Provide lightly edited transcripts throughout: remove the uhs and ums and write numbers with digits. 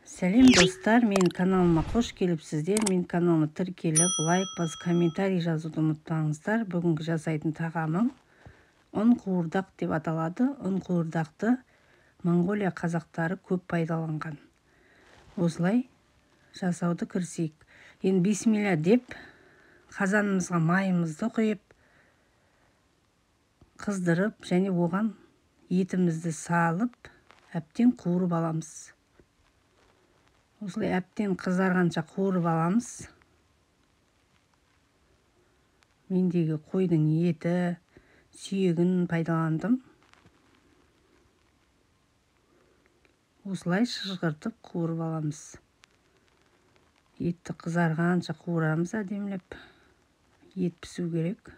Сәлем достар, мен каналыма қош келіпсіздер. Мен каналыма тіркеліп, лайк басып, комментарий жазуды ұмытпаңыздар. Бүгінгі жасайтын тағамым ұн қуырдақ деп аталады. Ұн қуырдақты Моңғолия қазақтары көп пайдаланған. Осылай жасауды кірісейік. Енді бисмилля деп қазанымызға майымызды құйып, қыздырып және оған етімізді салып, әбден қуырып аламыз. Осылай әбден қызарғанша қуырып аламыз. Мендегі қойдың еті, сүйегін пайдаландым. Осылай шыжғыртып қуырып аламыз. Етті қызарғанша қуырамыз әдемілеп. Ет пісу керек.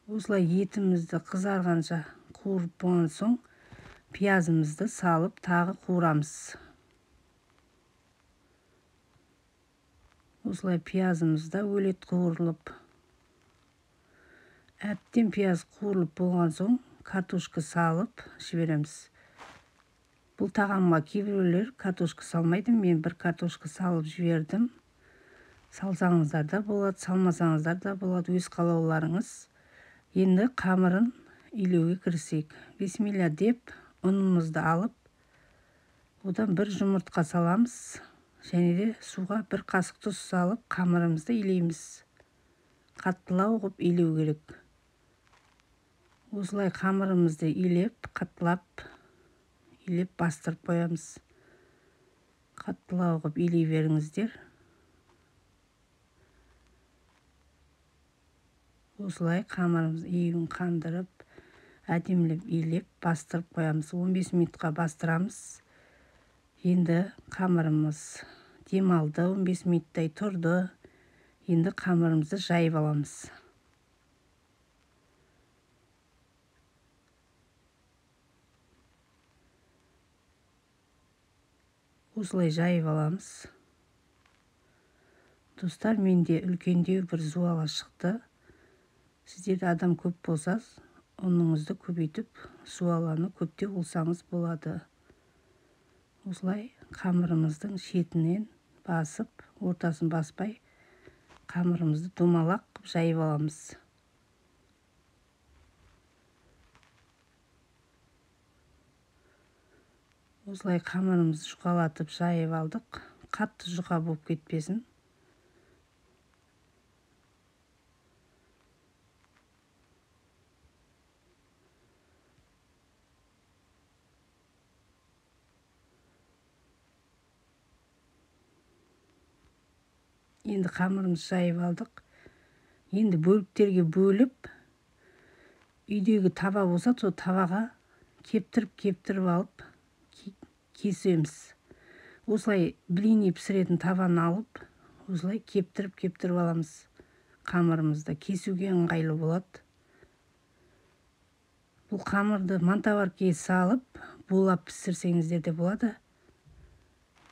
Осылай етімізді қызарғанша қуырып болған соң пиязымызды салып тағы қуырамыз. Осылай пиязымыз да өлет қуырылып, әбден пияз қуырылып болған соң картошка салып жібереміз. Бұл тағамға кейбіреулер картошка салмайды, мен бір картошка салып жібердім. Салсаңыздар да болады, салмасаңыздар да болады, өз қалауларыңыз. Енді қамырын илеуге кірісейік. Бисмилля деп ұнымызды алып, одан бір жұмыртқа саламыз және де суға бір қасық тұз салып қамырымызды илейміз. Қаттылау қылып илеу керек. Осылай қамырымызды илеп, қаттылап илеп бастырып қоямыз. Қаттылау қылып илей беріңіздер. Осылай қамырымызды иін қандырып, әдемілеп илеп бастырып қоямыз. 15 минутқа бастырамыз. Енді қамырымыз демалды, 15 минуттай тұрды. Енді қамырымызды жайып аламыз. Осылай жайып аламыз. Достар, менде үлкендеу бір зуала шықты. Сіздерде адам көп болса, ұныңызды көбейтіп, зуаланы көптеу қылсаңыз болады. Осылай қамырымыздың шетінен басып, ортасын баспай, қамырымызды домалақ қып жайып аламыз. Осылай қамырымызды жұқалатып жайып алдық. Қатты жұқа болып кетпесін. Енді қамырымызды жайып алдық. Енді бөліктерге бөліп, үйдегі таба болса, сол табаға кептіріп-кептіріп алып кесеміз. Осылай блины пісіретін табаны алып, осылай кептіріп-кептіріп аламыз. Қамырымызды кесуге ыңғайлы болады. Бұл қамырды мантоваркаға салып, булап пісірсеңіздер де болады.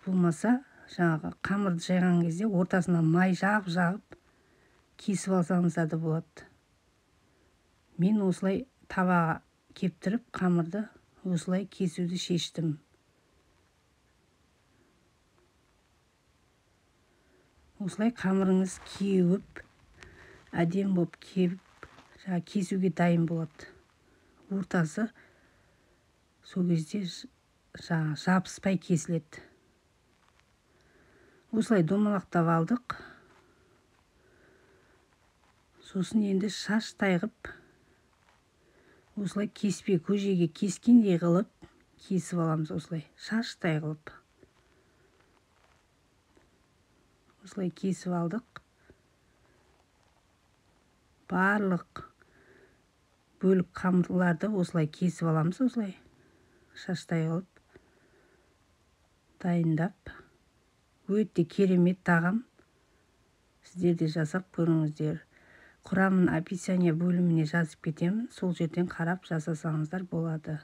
Болмаса, жаңағы қамырды жайған кезде ортасына май жағып-жағып кесіп алсаңыздар да болады. Мен осылай табаға кептіріп қамырды осылай кесуді шештім. Осылай қамырыңыз кеуіп, әдемі болып кеуіп, жаңа кесуге дайын болады. Ортасы сол кезде жаңа жабыспай кесіледі. Осылай домалақтап алдық. Сосын енді шаш тайғып, осылай кеспе көжеге кескендей қылып кесіп аламыз осылай, шаш тайғылып. Осылай кесіп алдық. Барлық бөлік қамырларды осылай кесіп аламыз, осылай шаштай қылып дайындап. Өте керемет тағам. Сіздер де жасап көріңіздер. Құрамын описание бөліміне жазып кетемін. Сол жерден қарап жасасаңыздар болады.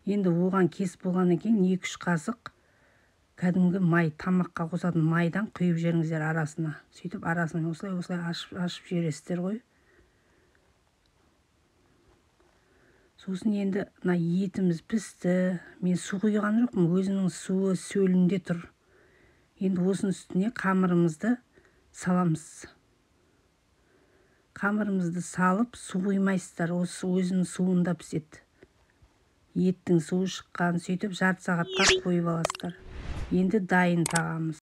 Енді оған кесіп болғаннан кейін 2-3 қасық Кәдімгі май, тамаққа қосатын майдан құйып жіберіңіздер арасына. Сөйтіп арасын осылай осылай ашып ашып жібересіздер ғой. Сосын енді мына етіміз пісті. Мен су құйған жоқпын, өзінің суы сөлінде тұр. Енді осының үстіне қамырымызды саламыз. Қамырымызды салып, су құймайсыздар, осы өзінің суында піседі. Еттің суы шыққан, сөйтіп жарты сағатқа қойып аласыздар. Енді дайын тағамыз.